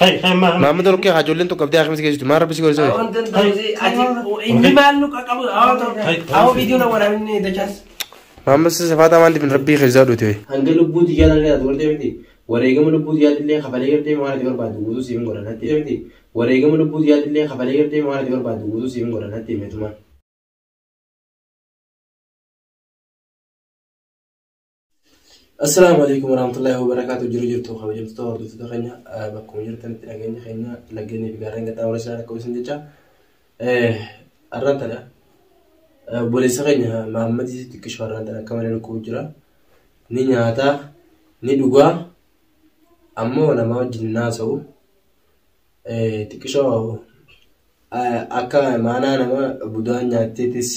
Kai kai ma. Maamud ol kee ijoolleen tokko qabdee haakimsi geessitu maal rabbi si godhe? Waan danda'u ati inni maal nu qaqqabu awwa viidiyoo na waraabinni dachaas. Maamud safaataa waan dibin rabbii keessaa dhute. Hanga lubbuu xiyyaa illee ati gartee miti. Wareegama lubbuu xiyyaa illee kafalee gartee waan ati barbaaddu guutuu siif hin godhan natti miti. Wareegama lubbuu xiyyaa illee kafalee gartee waan ati barbaaddu guutuu siif hin godhan natti himeetuma. Assalaamu alaikum warahmatullahi wabarakatuh. Jiru jirtu kabajamtoota hordoftoota keenya bakkuma jirtanitti nageenya keenya laggeenii fi gaarreen qaxxaamura isin akka isin jecha har'aan tana obboleessa keenya Mahammadii xiqqishoo har'aan tana akka malee dhukkubu jira. Ni nyaata, ni dhugaa, ammoo nama wajjin hin haasa'u. Xiqqishoo akka maanaa nama budaan nyaatteetis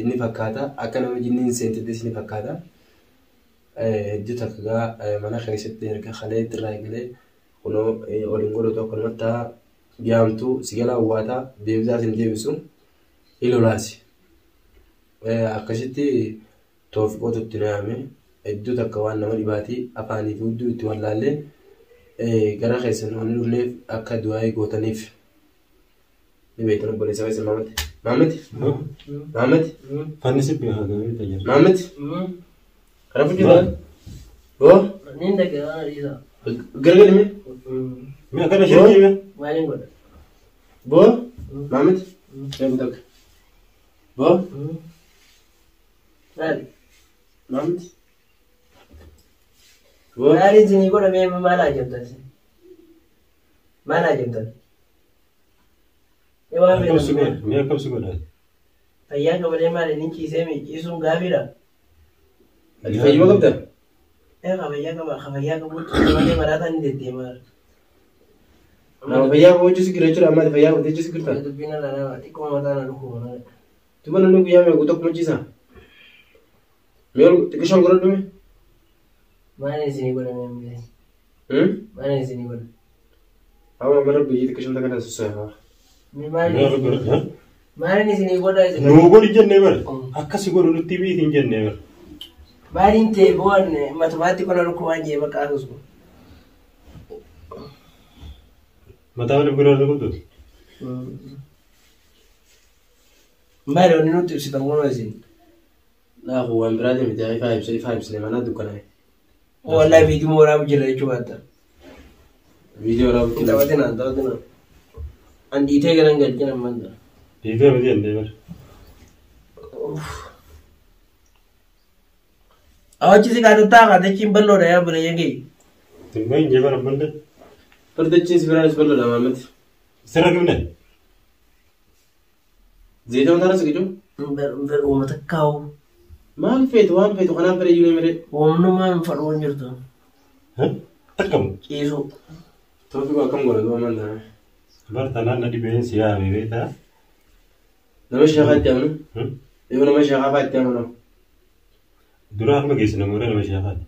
ni fakkaata, akka nama jinniin seenteetis ni fakkaata. Hedduu takka gaa mana keessatti erga kalee irraa eegalee kunoo ol hin godhatu akkanumatti ta'a yaamtu si gala awwaataa deebisaas hin deebisu hin lolaasi. Akkasitti toofiqootu itti yaame hedduu takka waan nama dhibaatii afaanii fi hudduu itti wallaallee gara keessan waan dhufneef akka du'aa gootaniif. Ni beektan obboleessa keessan Maamati. Maamati? Maamati? Fanni si beekaa gabii tajaajila. Maamati? Karaa fuuldura? Hoo? Niin dhaga'aa waan dhiisaa. Gargar hime? Mee akkana shirkii mee? Maaliin godha? Boo? Maamati? Eegu takka. Boo? Maali? Maamati? Boo? Maaliin isinii godha mee maal ajabtan isin? Maal ajabtan? Mee waan Akkam si beektan godha? Mee akkam si godha? Fayyaa qabalee maali inni ciisee mi ciisuun gaafiidha. Ati fayyuma qabda? Ee fayyaa qaba fayyaa qabuutti malee maraataan ni deddeemaa. Nama fayyaa qabu jechuun si gira jechuudha amma ati fayyaa qabda jechuun si girta. Dubbiin ala nama xiqqoo mataa na dhukkuba. Duuba namni guyyaa meeqa tokko machiisa? Mee ol xiqqishoo ol godhadhu mee? Maaliin isinii godha mee? Maaliin isinii godha? Amma mana biyyi xiqqishoon takka taasisu. Mee Mee maaliin akka godha? maaliin isinii godha isin? Nuu godhi jennee bara. Akkasi godhu nutti miiti hin jennee bara. Maaliin ta'e bu'aan matumaatti qola dhukkubaan jee bakka asuus. Mataa waliif godhaa irra qabdu. Maali wanni nutti ibsitan kun isin? Laafu waan biraatii miti ifaa ibsa ifaa ibsine mana dukkanaa'e. Wallahi viidiyoo waraabu jira jechuu baatta. Viidiyoo waraabutti. Taphatina taphatina. An dhiitee galan galchina ammaan ta'a. Dhiitee miti jennee bara. Awachi si kaatataa kaatachiin bal'oodha yaa buleeyyan kee. Hin bahin jee bara ammallee. Fardachiin si biraanis bal'oodha Maamati. Sirra gibne. Zayita mataa irra siqicuu? Uuma takkaa'u. Maal feetu waan feetu kanaaf fedhe iyyuu ni miree. Uumnummaa hin fadhuu hin jirtu. Takkamu. Ciisuu. Toofiqoo akkam godha duuba maal ta'a? Bara tanaan na dhibeen si yaame beektaa. Nama sheekaa itti amanu? Yoo nama sheekaa fa'aa itti amanu? Dura harma geesse namoota nama sheekaati.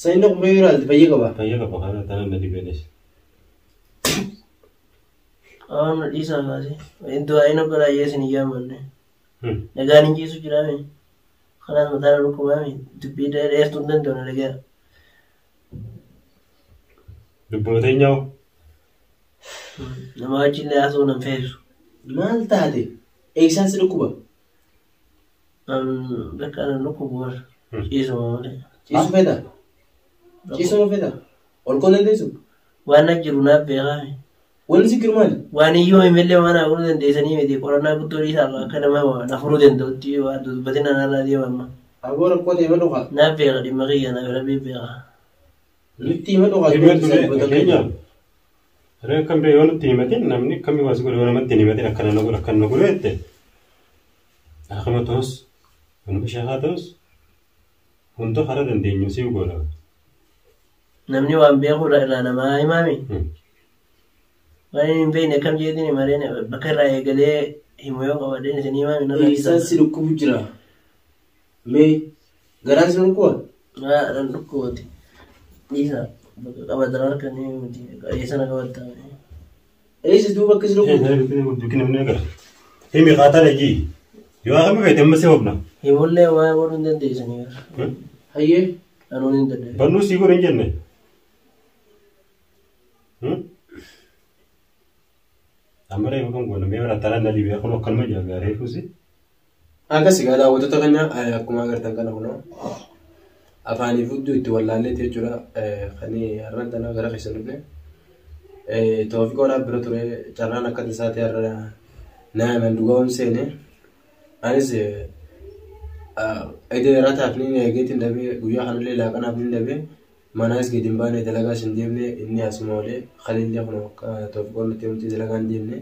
Sayinni kun fayyuu ilaalti fayyee qaba. Fayyaa qaba kana tanaan na dhibeenis. Awwaam na dhiisaa kaasee. Du'aa inni godhaa jee isin hin yaamanne. Nagaan hin ciisu jiraame. Kanaas mataa na dhukkubaame. Dubbii dheertuu hin danda'u na dhagaa. Dubbuma teenyaa hoo? Nama wajjin haasa'uu nan feesu. Maal taate? Eessaan si dhukkuba? Bakka na dhukkubu warra. Ciisuma malee. Ciisuu feeta? Ciisuma feeta? Ol koo dandeessu? Waan na jiru naaf beekaame. Wanni si jiru maali? Waan iyyuu himillee waan hafuuruu dandeessanii miti qorannaa guddoo dhiisaa akka nama waan hafuuruu danda'utti waan dubbatina naannaa deema amma. Aboo rakkoo ta'e hima dhugaa. Naaf beeka dhimma kiyya naaf rabbii beeka. Nutti hima dhugaa. Fakkeenyaaf ree akkam bee yoo nutti himatin namni akkamii waa si godhe yoo namatti hin himatin akkana na godhe akkana na godhe jette akkama ta'us nama sheekaa ta'us hunda karaa dandeenyu siif godha. Namni waan beeku irraa namaa himaami. Waan inni hin beekne akkam jeetiin himareen bakka irraa eegalee himu yoo qabadheen isin himaami narraa Eessaan si dhukkubu jira? Mee garaan si dhukkuba? Nan dhukkubati. Dhiisa bakka qabatan harka ni miti eessana qabatta. Eessa duuba akka si dhukkubu? Dukki namni agarra. Himi qaataa dhagii. Yoo akkami feete amma si hobna. Himullee waan godhuu hin dandeessanii. Hayyee. Anuun hin danda'e. Bannuu sii godhe hin jenne. Amma reefu kan goone mee barataan na dhibee kun akkanuma jaagaa reefuusi. Akkas egaa daawwattoota keenya akkuma agartan kana kunoo afaanii fudduu itti wallaalleeti jechuudha. Kan har'aan tana gara keessan dhufne. Toofiqoodhaaf bira ture carraan akka tasaa ta'e har'a naaman dhugaa seene. Anis edda ni eegeetiin dhabee guyyaa kanallee laaqanaaf ni dhabee manaas gadi hin baane dalagaas hin deemne inni asuma oolee kalillee kun akka toofiqoon nutti himte dalagaa hin deemne.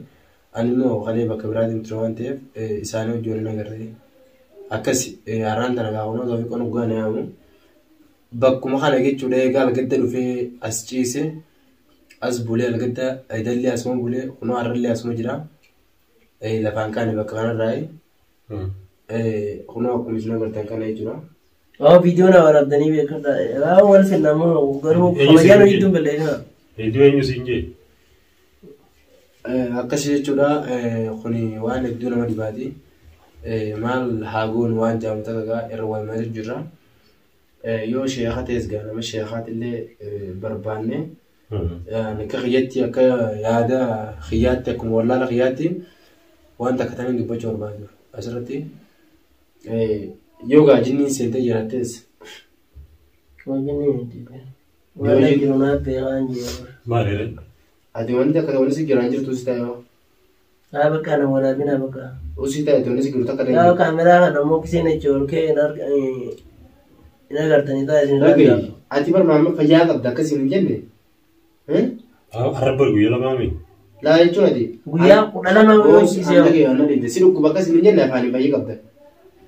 Ani immoo kalee bakka biraatiin ture waan ta'eef isaanii hojii waliin agarree akkas har'aan tana gaafa toofiqoon dhugaa na yaamu. Bakkuma kana jechuudha egaa algadda dhufee as ciise as bulee algadda idallee asuma bulee kunoo har'allee asuma jira. Lafaan kaane bakka kanarraa kunoo akkuma isin agartan kana jechuudha. Waa viidiyoo na waraabdanii beekadha. Waa wal finnamoo garuu kabajaan hojii balleessaa. Viidiyoo eenyu siin jee? Akkasii jechuudha kuni waan hedduu nama dhibaati. Maal haa goonu waan jedhamu takka irra wal malee jirra. Yoo sheeka ta'es gaa nama sheekaatillee barbaanne akka kiyyatti akka yaada kiyyaatti akkuma wallaala kiyyaatti waan takka taniin dubbachuu barbaadu asirratti yoo gaa jinniin seentee jiraattes. Waan jiru naaf beekaan jiru. Maali? Ati wanti akka wanti si jiraan jirtu si ta'e Haa bakka na waraabina bakka. Usii ta'e wanti si jiru takka ta'e. Yaa kaameraa kana immoo kiseen achi ol ka'e hin agartanii ta'a isin Dhagahi ati bar maamma fayyaa qabda akkasiin hin jenne. Arraba guyyaa lamaami. Laa jechuun ati. Guyyaa 12 yoo ciisee. Dhagahi waan dhagahi si dhukkuba akkasiin hin jenne afaanii fayyaa qabda.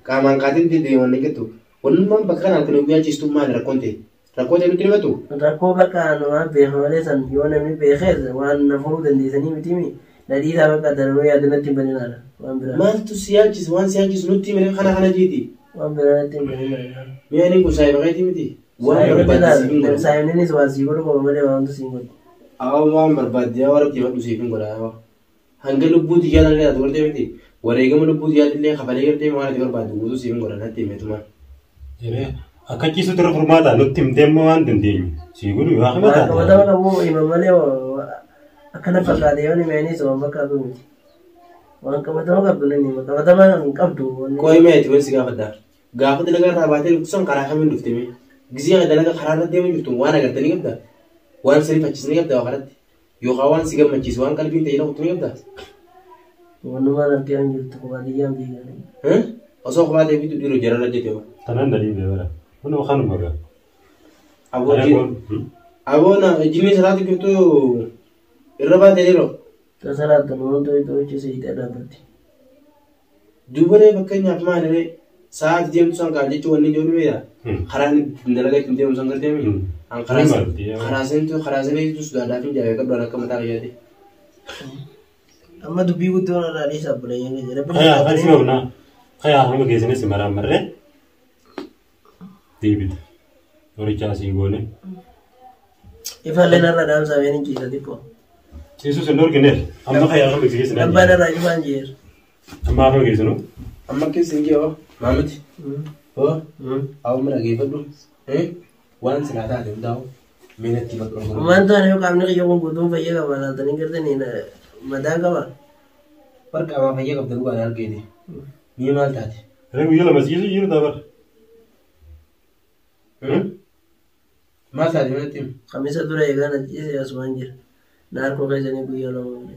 Qaamaan kaatiin deemee waan eeggattu. Wannummaan bakka kanaan kun guyyaa ciistuu maali rakkoon ta'e? Rakkoo ta'e nutti himatu? Rakkoo bakka waan beeku malee san yoo namni beekees waan na furuu dandeessanii miti mi nadhiisaa bakka daranuu yaada natti hin baninaadha. Waan biraa. Maaltu si yaachisa waan si yaachisu nutti himee kana kana jeeti. Waan biraa natti hin baninaadha. Mi'a inni kun saayiba keetii miti. Waan barbaadde siif hin godhu. Saayibninis waan sii godhu qaba malee waan siif godhu. Awwa waan barbaadde yaa warra himatu siif hin godha. Hanga lubbuu xiyyaa illee taatu gartee miti. Wareegama lubbuu xiyyaa illee kafalee gartee waan ati barbaaddu guutuu siif hin godha natti himeetuma. Akka ciisutu irra furmaata nutti himtee immoo waan dandeenyu. Sii godhu yoo akka Waan qabatama qabu hima malee akkana fakkaate yoo himeenis waan fakkaatu miti. Waan qabatama qabdu nan hima qabatama hin qabdu. Qo'ee meeti wanti si gaafadha. Gaafa dalagaa irraa baatee dhuftu san karaa kamiin dhufte mee? Gizee dalagaa karaa irra deemu jirtu waan agartanii qabda? Waan si rifachiisanii qabda karatti? Yookaan waan si gammachiisu waan qalbiin ta'e jedhamu ni qabda? Wanumaan argee hin jirtu baadiyyaan beekan. Osoo kophaa ta'e bitu dhiiroo jararra jette. Tanaan dalii beekara. Kun kanuma gaa. Aboon jinni salaatu jirtu irra baatee dhiiroo. Tasalaatu namoota hojii hidhee dhaabbatti. Dubaree fakkeenyaaf maaliree sa'aati deemtu san kaa jechuun wanni ijoollee beekaa? Karaan dalagaa ittiin deemu san gartee mi? Karaa seentu sodaadhaaf hin jabeeffadhu qabdu akka mataa kiyyaatti. Amma dubbii guddoon irraa dhiisa bulee jira. Kaya akkasii humna kaya hamma geessinis maraan marree deebita. Qorichaa asii goone. Ifaallee narra dhaamsaa hin ciisa xiqqoo. Ciisus hin dhorkineef amma kaya hamma geessinu. Abbaan irraa cufaan jeer. Amma hamma geessinu. Amma keessa hin jiru maamiti. Hoo awwa mana geeffadhu waan silaa taate hundaa'u miinatti bakka. Waan taane yoo qaamni kiyya kun guutuun fayyaa qaba laatanii gartanii madaa qaba. Barqa amaa fayyaa qabda dhugaan argeeti. Mii maal taate? Guyyaa lama ciisu jiru ta'a bara. Maal taate manatti? Kamisa dura eegaan ciise asumaan jira. Naarkoo keessanii guyyaa lama.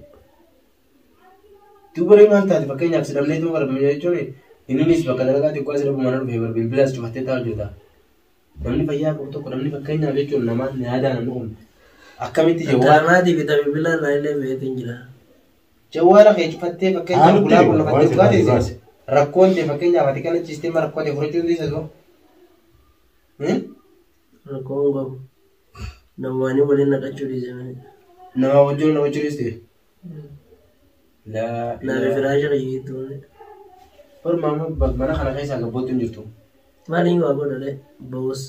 Dubaree maal taate fakkeenyaaf si dhabnee tuma barbaadu jechuun innis bakka dalagaa xiqqoo asirra mana dhufee bar bilbilaas cufattee taa'u jirta. Namni fayyaa qabu tokko namni fakkeenyaaf jechuun namaan yaadaa namni kun akkamitti jawwaala. Tamaatii fi bilbila irraa illee beekee jira. Jawwaala kee cufattee fakkeenyaaf ulaa kun lafattee dhugaa teessee rakkoon ta'e fakkeenyaaf ati kana ciistee rakkoo ta'e fudhachuu dandeessa. Rakkoon qabu. Namoonni waliin naqachuu dhiise. Nama wajjin naqachuu dhiiste? Naafi firaasha kiyyiitu. Bar maama mana kana keessaa gabbootti hin jirtu. Maaliin waa godhate ba'us.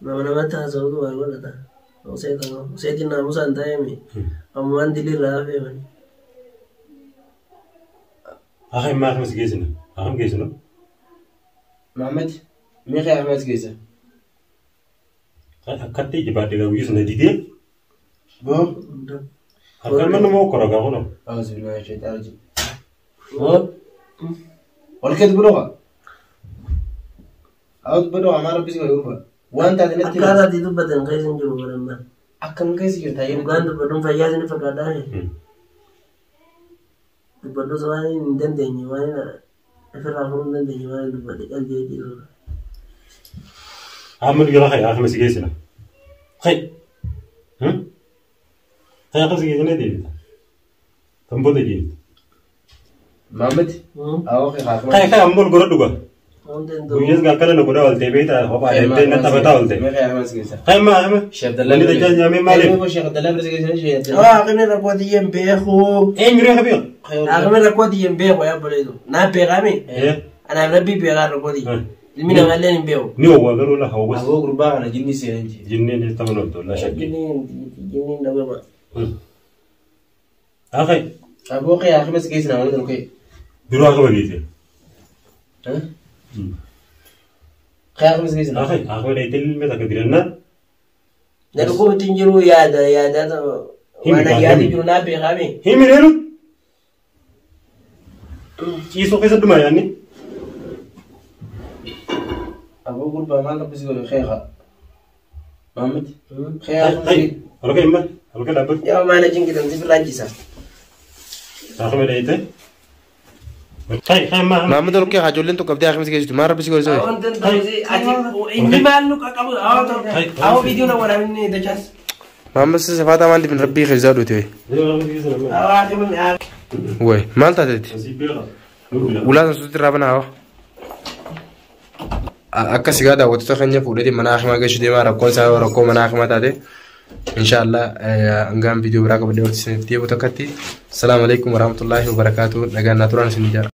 Nama namatti haasa'utu waa godhata. Useetiin naamusaan ta'eemi. Ammaan dilirraa hafeemani. Akhi ma akhi geessina. Akhi geessina. Maamad meeqa Ahmed geessa? Akkatti jibaadhe guyyaa sana didee. Boo. Harkaan mannu moo kora gaa kunoo. Auzu billahi shaytaan rajiim. Ol keetu budooqa. Awwaatu budooqa maal rabbi si godhe gurba. Waan taate natti himi. Akkaataa ati dubbatan keessa hin jiru baramma. Akkam keessa jirta yeroo Dhugaan dubbadhuun fayyaa isin fakkaadhaa. Dubbadhus waan hin dandeenye waan ofirraa furuu hin dandeenye waan hin dubbadhe qalbii jiru. Amma jala ka'e akkuma si geessina. Ka'e. Ka'e akka si geessina deebita. Kan booda deebita. Maamad. Awwa kee haakama. Ka'e ka'e amma ol godhadhu gaa. Guyyaas gaa akkana na godhaa oolte beektaa kophaa deemtee na taphataa oolte. Mee kee haakama si geessa. Ka'e maa haakama. Sheekh Abdallah. Wanni dachaa nyaamee maaliif? Sheekh Abdallah bira si geessina Sheekh Abdallah. Aqni rakkoo xiyyan beeku. Eenyu ree kabiya? Aqni rakkoo xiyyan beeku yaa boleetu. Naa beekame. Anaaf rabbii beekaa rakkoo xiyya. Ilmi namaallee hin beeku. Ni owwaa garuu la hawwas. Aboo gurbaa kana jinni seenan jee. Jinneen taphan ooltu la shakki. Jinniin dhabama. Haa ka'e. Aboo kee haakama si geessina waan ta'u kee. Duruu haakama geesse. Kee haakama si geessina. Haa ka'e haakama dheeyitee ilmee takka dirannaa. Na dhukkubatti hin jiru yaada yaada waan yaada jiru naa beekame. Himi reenu. Ciisoo keessa dhumaa yaadni. Aboo gurbaa maal rabbi si godhe kee haa. Maamad. Kee haakama si geessina. Ol ka'e imma ol ka'e dhaabbatu. Yaa maana jingitan si firraachisa. Haakama dheeyitee. Ka'e ka'e imma. Maamad ol kee ijoolleen tokko qabdee haakima si geessitu maal rabbi si godhe sobe. Inni maal nu qaqqabu awwa viidiyoo na waraabinni dachaas. Maamad safaataa maal dibin rabbii keessaa dhuute. Way maal taateeti? Ulaa san suutti irraa banaa hawa. Akka sigaa daawwattoota keenya fuudheeti mana hakimaa geessu deemaa rakkoon isaa rakkoo mana hakimaa taate. Inshaallah hangaan viidiyoo biraa qabadhee horsiisaniif deebi'u takkatti. Salaamu alaikum warahmatullaahi wabarakaatuh. Nagaan naa turaan isin ijaara.